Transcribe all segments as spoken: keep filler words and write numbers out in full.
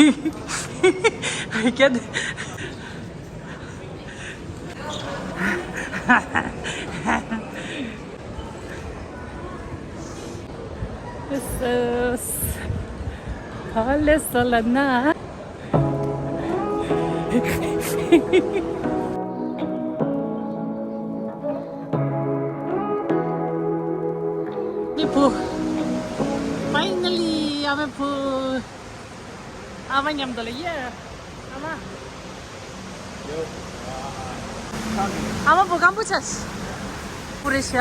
I get it. This is Palace Solana. ཨ་མའི་བུ། Finally ཨ་མའི་བུ། ཨ་མ་མཉམ་དུ་ལ་ཡེ། ཨ་མ། ཨ་མ་བུ་སྐམ་པོ་ཆགས། པུ་རེ་ཤ།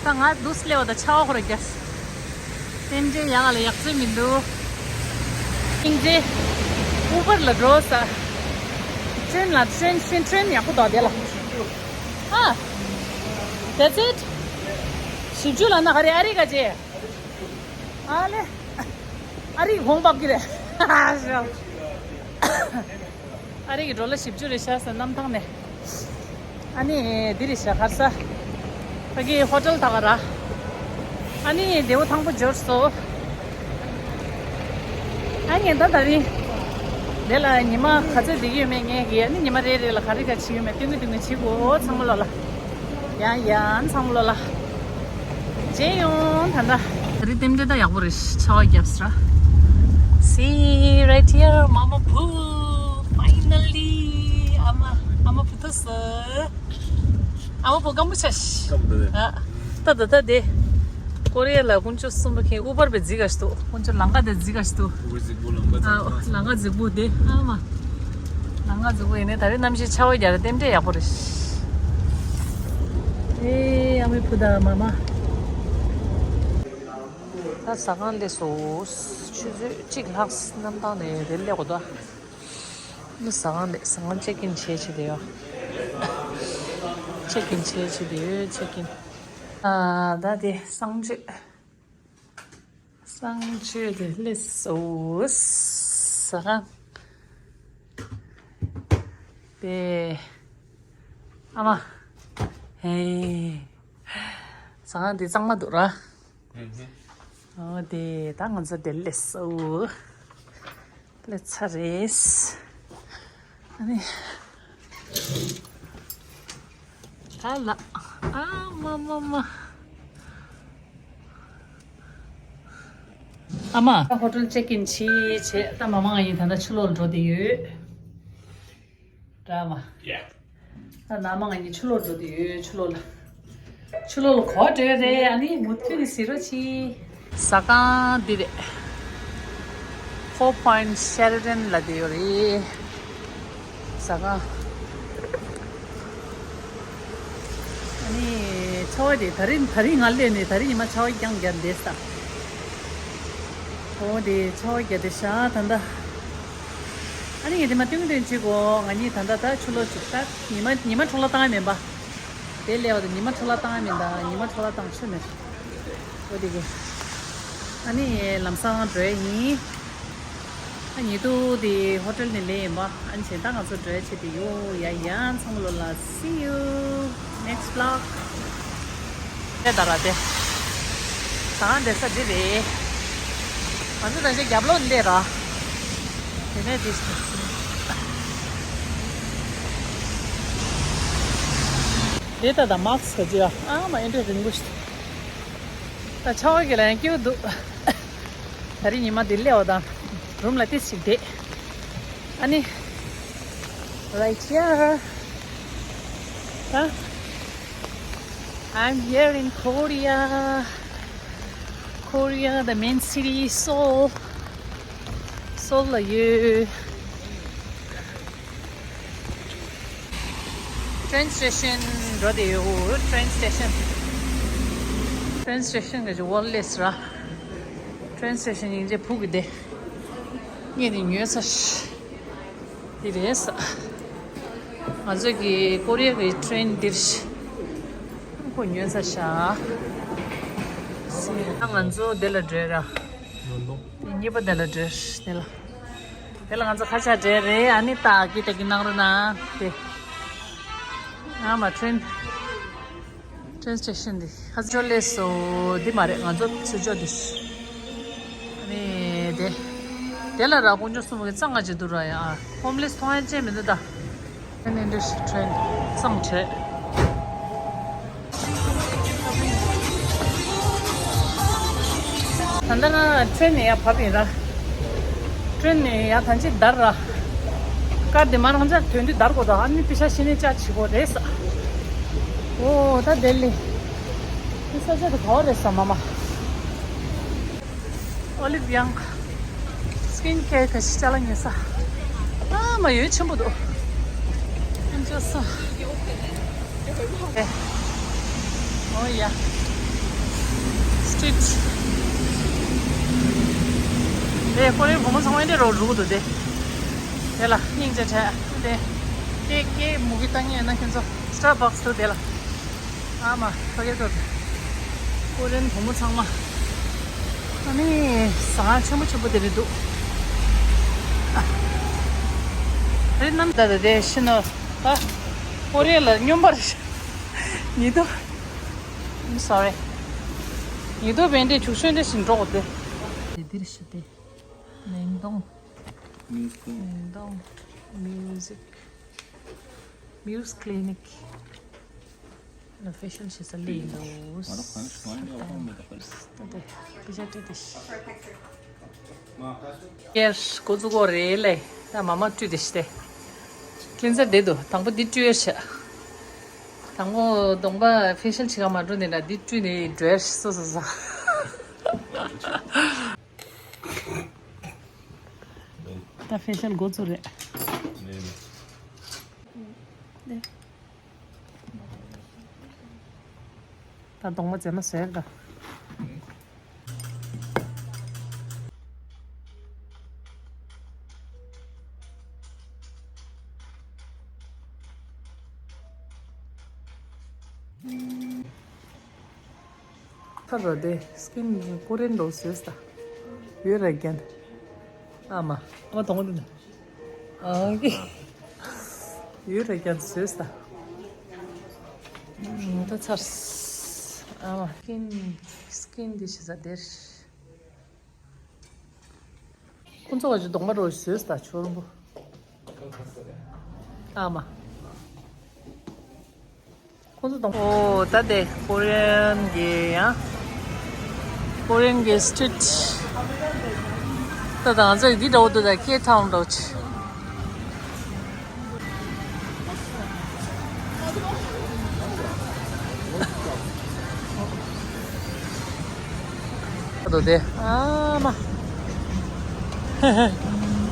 ད་ང་འདུག་སླེབས་པ་ད་ཆར་པ་ཁོ་ར་རྒྱག་རྟེན་འབྲེལ་ཡག་ལ་ཡག་ཚོད་མི་འདུག་སྙིང་རྗེ། ཨུ་བར་ལ་འགྲོ་ས། ཊེན་ལ་ཊེན་ཤིན་ཊེན་ཡག་པོ་འདུག་དེ་ལ། ཨ། That's it. བཞི་བཅུ་ལ་ན་ཧ་རེ་ཨ་རི་ག་ཅེ། ཨ་ལེ། ཨ་རི་གོང་བབ་ཀྱི་རེད། ཨ་རི་གི་ཌོ་ལར་བཞི་བཅུ་རེད་ཤག་ཟེར་གནམ་ཐང་ནས། ཨ་ནི་འདི་རེད་ཤག་ག་རེ་ཟ། ཕ་གི་ཧོ་ཊེལ་ད་ག་ར། ཨ་ནི་བདེ་པོ་ཐང་པོ་འབྱོར་སོང་། ཨ་ངས་ད་ད་རིང་། དེ་ལ་ཉི་མ་ག་ཚོད་བསྡད་ཀྱི་ཡོད་མེད་ངས་ཀྱིས་ཨ་ནི་ཉི་མ་རེ་རེ་ལ་ག་རེ་ག་བྱེད་ཡོད་མེད་སྟོན་གི་སྟོན་གི་བྱེད་དགོས་ཚང་མ་ལོ་ལ། ཡང་ཡང་ཚང་མ་ལོ་ལ། མཇལ་ཡོང་ད་ལྟ། ད་རེས་རྟེན་འབྲེལ་ད་ཡག་པོ་རེད་ཆར་པ་བརྒྱབ་སོང་ར། See right here, མ་མ་བུ། Finally ཨ་མ། ཨ་མ་བུ་ཐུག་སོང་། ཨ་མ་བུ་སྐམ་པོ་ཆགས་ཤག་སྐམ་པོ་འདུག་ཨ། ད་ད་ད་དེ། ཀོ་རི་ཡ་ལ་དཀོན་མཆོག་གསུམ་པོ་མཁན་ཨུ་བར་པའི་རྫིག་ག་ཞིག་འདུག་དཀོན་མཆོག་ལམ་ཁ་དེ་རྫིག་ག་ཞིག་འདུག་ཨུ་བར་རྫིག་པོ་ལམ་ཁ་ཨ། ཚང་མ། ལམ་ཁ་རྫིག་པོ་དེ་ཨ་མ། ལམ་ཁ་རྫིག་པོ་ཡིན་ནའི་ད་རེས་གནམ་གཤིས་ཆར་པ་རྒྱག་ར་རྟེན་འབྲེལ་ཡག་པོ་རེད། ཨེ་ཨ་མའི་བུ་དང་མ་མ། ད་ཟ་ཁང་སླེབས་སོང་། ཆུ་ཚོད་གཅིག་ལྷག་གནམ་ཐང་ནས་དེ་སླེབས་དགོས་འདུག་ཨ་ནི་ཟ་ཁང་ལས་ཟ་ཁང་ཅེག་ཨིན་བྱས་བྱས་བསྡད་ཡོད། ཅེག་ཨིན་བྱས་བྱས་བསྡད་ཡོད་ཅེག་ཨིན། ཨ་ད་དེ་གསང་སྤྱོད། གསང་སྤྱོད་དེ་སླེབས་སོང་། ཟ་ཁང་། དེ། ཨ་མ། ཧེ། ཟ་ཁང་དེ་གཙང་མ་འདུག་ར། ཨོ་དེ་ད་ང་ཚོ་དེ་སླེབས་སོང་། སླེབས་ཚར་རེད། ཨ་ནི། ད་ལ། ཨ་མ་མ་མ། ཨ་མ། ཧོ་ཊེལ་ཅེག་ཨིན་བྱས་བྱས་ད་མ་མ་ང་གཉིས་ད་ལྟ་ཕྱི་ལོགས་ལ་འགྲོ་བསྡད་ཡོད། འདྲ་མ། Yeah. ད་ནང་མ་ང་གཉིས་ཕྱི་ལོགས་འགྲོ་བསྡད་ཡོད་ཕྱི་ལོགས་ལ། ཕྱི་ལོགས་ལ་གོ་འགྲོ་རེད། ཨ་ནི་མུ་མཐུད་ནས་གཟིགས་རོགས་གྱིས། ཟ་ཁང་འདི་རེད། Four Point Sheraton ལབ་དེ་ཡོད་རེད། ཟ་ཁང་། ཨ་ནི་ཆར་པ་དེ་ད་རིང་ད་རིང་ང་སླེབས་ནས་ད་རིང་ཉི་མ་ཆར་པ་རྐྱང་རྐྱང་བསྡད་ས། འོ་དེ་ཆར་པ་རྒྱག་དེ་ཤག་ད་ལྟ། ཨ་ནི་ངས་དེ་མ་སྟོན་གི་སྟོན་གྱི་གོ་ང་གཉིས་ད་ལྟ་ད་ཕྱི་ལོགས་ཅིག་ད་ཉི་མ་ཉི་མ་འཕྲོ་བརླག་བཏང་ཡ་མིན་པ། དེ་སླེབས་པ་དང་ཉི་མ་འཕྲོ་བརླག་བཏང་ཡ་མིན་ད་ཉི་མ་འཕྲོ་བརླག་བཏང་ཆོག་མེད། འོ་དེ་གི། ཨ་ནི་ལམ་སང་འགྲོ་ཡ་ཡིན། ཨ་ཉེ་དུ་དེ་ཧོ་ཊེལ་ནས་ལེན་ཡིན་པ། ཨ་ནི་བྱས་ད་ང་ཚོ་འགྲོ་ཡ་ཆེད་དུ་ཡོད་ཡ་ཡང་ཚང་མ་ལོ་ལ། See you next vlog. དེ་ད་ར་དེ། ད་འདི་ས་འདི་རེད། ང་ཚོ་ད་ཆ་རྒྱབ་ལོགས་འདི་ར། དེ་ནས་འདི། དེ་ད་ད་མཱག་སི་ག་ཅི་ཨ་མ་ཨེ་འདྲ་རིང་པོ་ཞིག་ད་ཆར་པ་གི་ལ་ཡང་སྐྱིད་པོ་འདུག་ད་རིང་ཉི་མ་འདི་སླེབས་པ་དང་རུམ་ལ་ཏིས་ཞིག་བསྡད། ཨ་ནི། Right here. ད། I'm here in Korea. Korea, the main city, Seoul. Seoul ལ་ཡོད། Train station འགྲོ་བསྡད་ཡོད། Train station. Train station གི་ཝོལ་ལེས་ར། Train station ཡིན་ཅེ་ཕུག་གི་དེ། ངས་ནི་ཉོས་ས་ཤ། འདི་རེད་ས། ང་ཚོ་གི་ཀོ་རི་ཡ་གི་ཊེན་འདིར་ཤ། ཁོ་ཉོས་ས་ཤ། ང་ཚོ་དེ་ལ་འགྲོ་ར། གཉིས་པ་དེ་ལ་འགྲོ་དེ་ལ། དེ་ལ་ང་ཚོ་ཁ་ཆག་འདྲ་རེད། ཨ་ནི་ཏག་གི་ཏག་གི་གནང་རོགས་གནང་དེ། ཨ་མ་ཊེན། ཊེན་སི་ཊེ་ཤན་འདི་ཁ་ཚོད་ལས་སོ་འདི་མ་རེད། ང་ཚོ་ཚུར་ཕྱོགས་འདི། ཨ་ནི་དེ། དེ་ལ་ར་དཀོན་མཆོག་གསུམ་གྱི་གཙང་ང་ཅི་འདུག་ར་ཡ། ཧོམ་ལེས་མཐོང་ཡ་ཅན་མི་འདུག་ད། ཨ་ནི་འདི་ཤི་ཁྲེན་གཙང་བྲལ། ད་ལྟ་ང་ཁྲེན་ནས་ཡར་བབས་ཡིན་ར། ཁྲེན་ནས་ཡར་ཐང་ཅིག་བརྡར་ར། ཀར་དེ་མ་རང་ཅག་ཐོན་དུས་བརྡར་དགོས་དོ། ཨ་ནི་པི་ཤ་ཤི་ནས་ཅག་བྱེད་དགོས་རེད་ས། ཨོ་ད་དེ་ལི། འདི་ས་ཆ་དེ་ག་བ་རེད་ས་མ་མ། ཨོ་ལིབ་ཡང་། སི་ཀིན་ཀེར་ག་ཤི་ཅ་ལག་ཉོས་ས། ཨ་མ་ཡོད་ཆེན་པོ་འདུག་ཨ་ཅོ་ས། ཨེ། ཨོ་ཡ། སི་ཊི་རིཊ། ཨེ་ཀོ་རི་ཡན་བུ་མོ་ཚང་མ་འདི་རོ་རུག་འདུག་དེ། དེ་ལ་སྙིང་རྗེ་བྲལ་དེ། ཀེ་ཀེ་མུ་གི་བཏང་ངེས་ན་ཁྱེད་ཚོ་སི་ཊར་བག་སི་འདུག་དེ་ལ། ཨ་མ་ཕ་གི་ཚོ། ཀོ་རི་ཡན་བུ་མོ་ཚང་མ། ཨ་ནི་ཟ་ཁང་ཆེན་པོ་ཆེན་པོ་དེ་རེད་འདུག་རེད་ནམ་ད་ད་དེ་ཤི་ནོ། ད་ཀོ་རི་ཡ་ལ་སྨྱོན་པར་ཉི་དུ། I'm sorry. ཉི་དུ་བན་དེ་བྱུག་ཤོན་དེ་བཞིན་འགྲོ་དགོས་ཏེ། དེ་འདིར་ཤི་སྟེ། མེང་དོང་། མེང་དོང་། མིའུ་ཟིག་མིའུ་ཟི་ཀི་ལི་ནིག་ལ་ཕེ་ཤལ་བྱེད་ས་སླེབས་ཡིན་འདུག་ད་དེ་པི་ཤ་སྤྲད་དེ་ཤི། ཀེར་འགོ་བཙུགས་གོ་རེད་ལེ། ད་མ་མ་བཀྲུས་དེ་ཤི་སྟེ། ཀི་ལིན་ཛར་བསྡད་འདུག་དང་པོ་འདི་བཀྲུས་ཡོད་ཤག་དང་པོ་གདོང་པ་ཕེ་ཤལ་བྱེད་ག་མ་འགྲོ་ནས་ན་འདི་བཀྲུས་ནས་འགྲོ་ཡ་སོ་སོ་ས། ད་ཕེ་ཤལ་འགོ་བཙུགས་རེད། ད་གདོང་པ་རྫས་མ་བཟོས་ད། ཁ་རོ་དེ་སི་ཀིན་ཀོ་རི་ཡན་འགྲོ་བཟོས་ད། ཡོད་ར་རྒྱན། ཨ་མ། ཨ་མ་གདོང་པ་འདི་ན། ཨ་གི། ཡོད་ར་རྒྱན་བཟོས་ད། ད་ཚར། ཨ་མ། སི་ཀིན་སི་ཀིན་འདི་ཤི་ས་དེར། ཁོང་ཚོ་ག་ཅིག་གདོང་པ་རོ་བཟོས་ད་ཆོ་རོང་པོ། ཨ་མ། ཁོང་ཚོ་གདོང་པ། ཨོ་ད་དེ་ཀོ་རི་ཡན་གྱི་ཡང་། ཀོ་རི་ཡན་གྱི་སི་ཊི་རིཊ། ད་ད་ང་ཚོ་འདི་འདྲ་བོ་འདུག་ད་ཀེབ་ཊའུན་འདྲ་བོ་ཅིག་ཨ་དོ་དེ། ཨ་མ།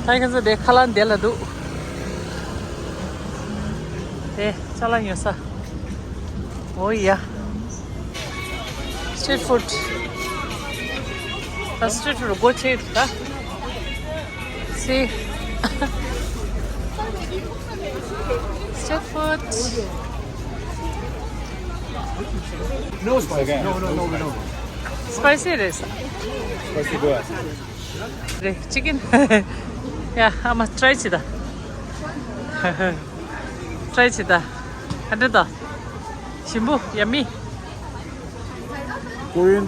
ད་ཁྱེད་ཚོ་དེ་ཁ་ལག་འདི་ལ་འདུག་དེ་ཅ་ལག་ཉོ་ས། ཨོ་ཡ། སི་ཊི་རིཊ་ཕུཌ། ད་སི་ཊི་རིཊ་ཕུཌ་སྒོ་ཕྱེ་ད། See. Street food. No spicy. No, no, no, no. Spicy རེད། Spicy go. རེད། Chicken. ཡ། ཨ་མ་ཊི་རའི་བྱེད་ད། ཊི་རའི་བྱེད་ད། ག་འདྲ་ད། ཞིམ་པོ། Yummy. Korean.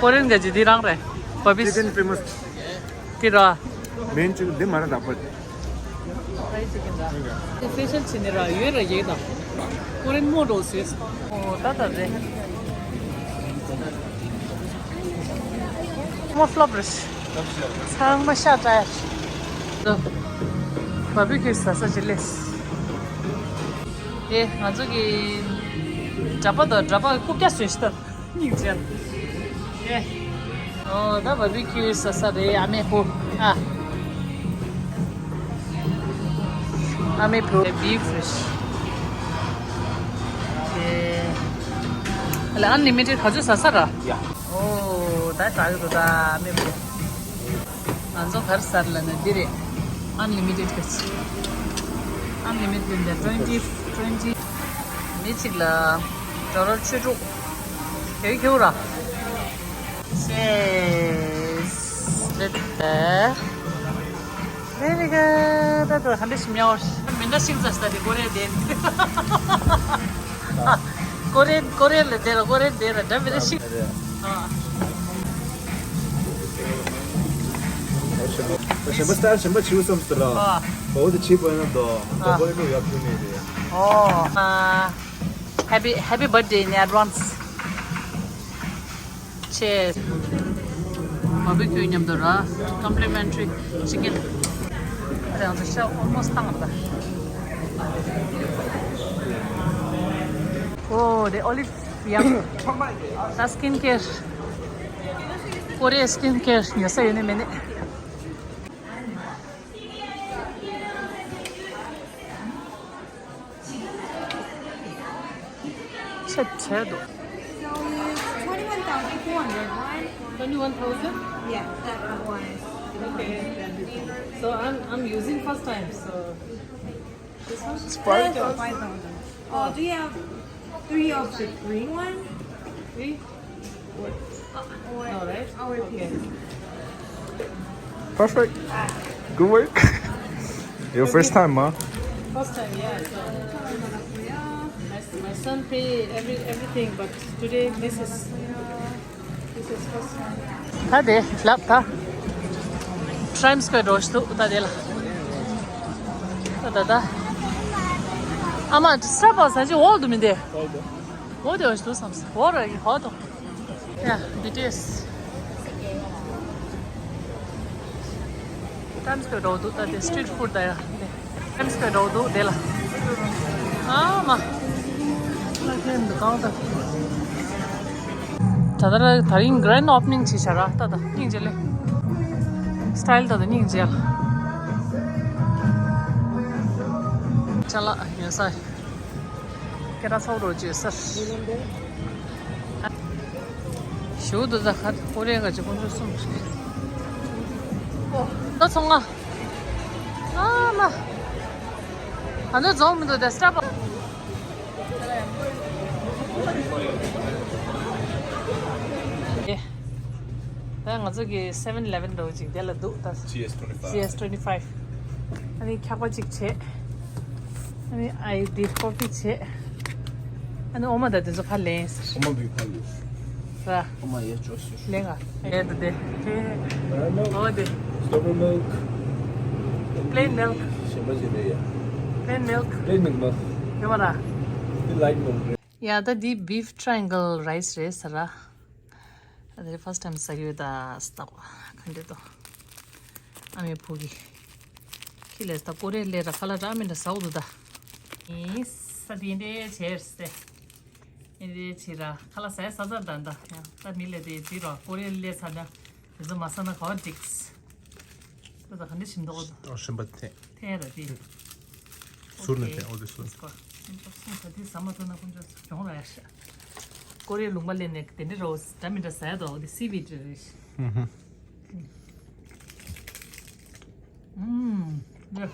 Korean ག་ཅི་འདི་རང་རེད། བ་བིས། Chicken famous. དེ་ར། མེན་ཅིག་འདི་མ་ར་འདག་པ། ཕ་རའི་ཅི་ཀན་ར། དེ་ཕེ་ཤལ་བྱེད་ནི་ར་ཡོད་ར་ཡོད་ད། ཀོ་རེན་མོ་རོ་སི། ཨོ་ད་ད་རེད། མོ་ཕློབ་རེད། ཚང་མ་ཤ་བཀྲ་ཡ། བ་བི་ཁྱུ་ཟ་ས་ཅི་ལེས། དེ་ང་ཚོ་གི་གྲྭ་པ་དང་གྲྭ་པ་རྐུབ་བཀྱག་བཟོས་ཤི་ད། སྙིང་རྗེ། ཨེ། ཨོ་ད་བ་བི་ཁྱུ་ཟ་ས་རེད། ཨ་མའི་བུ། ཨ། ཨ་མའི་བུ། བིབ་རེད། ཨེ། ཨ་ལ་ཨན་ལི་མི་ཊེཌ་ག་ཚོད་ཟ་ས་ར། ཡ། ཨོ་ད་དྲག་གི་འདུག་ད་ཨ་མའི་བུ། ང་ཚོ་ག་རེ་ཟ་ར་ལབ་ན་འདི་རེད། Unlimited ག་ཅི། Unlimited འདི་twenty twenty མི་གཅིག་ལ་ཌོ་ལར་བཅུ་དྲུག་ཡོད་ཁྱེའུ་ར། Cheers. ལེ་ཏེ། Very good. ད་དུ་ཧ་འདྲ་ཞིག་མྱོང་། མི་འདྲ་ཞིག་ཟ་ས་དེ་ཀོ་རེ་དེ། ཀོ་རེ་ཀོ་རེ་ལ་དེ་ལ་ཀོ་རེ་དེ་ལ་འདྲ་མི་འདྲ་ཞིག་ཨ། གཞན་པ་སི་ཊལ་གཞན་པ་བྱེད་བསམ་སྟེ་ར། ཨ། འོ་དེ་བྱེད་པ་ཡིན་ན་འདུག་ཨ། གོ་བོ་ལེ་ཡག་ཐུག་ནས་རེད། ཨོ། ཨ། Happy, happy birthday in advance. Cheers. Barbecue མཉམ་དུ་ར། Complimentary chicken. རང་ཚོ་ཤ་almost བཏང་བ། ཨོ་དེ་olive ཡང་། ད་skin care. Korea skin care ཉོ་ས་ཡོད་ནི་མེད་ནི། ཆེ་ཆེ་འདུག So it's twenty-one thousand four hundred won. Twenty-one thousand? Yeah, that one. Okay. So I'm, I'm using first time, so this one? It's five thousand. Five thousand. Oh, do you have three of the green one? Three? Or, or No, right? our Okay. pink? Perfect. Good work. Your first time, huh? First time, yeah. So my, my son pay every, everything, but today this is, this is first time. ད་དེ་ལབ་ད། Times Square འགྲོ་ཞིག་འདུག་ད་དེ་ལ། ད་ད་ད། ཨ་མ་Starbucks ཟ་ཅིག་འོག་ཏུ་མི་འདེ། འོག་དེ་འོག་ཞིག་འདུག་བསམ། འོག་ར་ཡི་འོག་ཏུ། Yeah, B T S. Times Square འགྲོ་འདུག་ད་དེ་street food ད་ཡ། Times Square འགྲོ་འདུག་དེ་ལ། ཨ་མ། ལ་ཁེན་འདུག་གང་ད། ད་ད་ར་ད་རིང་grand opening བྱེད་བྱ་ར་ད་ད་སྙིང་རྗེ་ལེ། Style ད་ད་སྙིང་རྗེ་ལ། ཅ་ལག་ཡོད་ས། སྐད་གྲགས་ཚ་བོ་རོ་བརྗོད་སར། ཞུ་དུ་ད་ཁ་ཀོ་རེ་ག་ཅི་ཀོང་ཅོ་གསུམ་རེད། ད་ཚོང་ང་། ཨ་མ། ཨ་ནི་རྫོང་མི་འདུག་ད་Starbucks། ད་ང་ཚོ་གི་seven eleven འགྲོ་ཅིག་དེ་ལ་འདུག་ད། G S twenty five. G S twenty five. ཨ་ནི་འཁྱག་པ་ཅིག་བྱས། ཨ་ནི་I did coffee བྱས། ཨ་ནི་འོ་མ་ད་དེ་ཚོ་ཕར་ལེན་ཟེར། འོ་མ་བི་ཕར་ལེན། ར། འོ་མ་ཡ་ཅོ་སུ། ལེན་ག་ཨེ་ད་དེ། Banana milk, འོ་དེ། Strawberry milk. Plain milk. གཞན་པ་ཅི་རེད་ཡ། Plain milk. Plain milk མ། ཡོད་མ་ར། དེ་light milk རེད། ཡ་ད་འདི་beef triangle rice རེད་ཟེར་ར། ཨ་དེ་first time ཟ་གི་ཡོད་ད་སྟག་པ་ག་འདྲ་འདུག་ཨ་མའི་བུ་གི་ཁྱི་ལས་ད་ཀོ་རེ་ལས་ར་ཁ་ལག་འདྲ་མི་འདྲ་ཟ་འོ་འདུག་ད། ཨིས་ས་དེ་འདྲའི་བྱས་སེ། འདི་འདྲའི་བྱས་ར་ཁ་ལག་ཟས་ས་ཚར་ད་ད་ཡང་ད་མི་ལས་དེ་དེ་ར་ཀོ་རེ་ལས་ཚར་ན་དེ་ཚོ་མ་ཟ་ན་ག་བ་འགྲིགས། ད་ད་ག་འདྲ་ཞིམ་འདུག་འོ་འདུག་ཨ་ཞིམ་པ་དེ། ཐན་ར་དེ། ཟུར་ནས་ཐན་ཨོ་དེ་ཟུར། ཀོ་རེ་ལུང་པ་ལས་ནས་དེ་འདྲ་རོ་འདྲ་མི་འདྲ་ཟ་ཡ་དོ་དེ་སི་བི་ཌི་རེད། ཨུམ།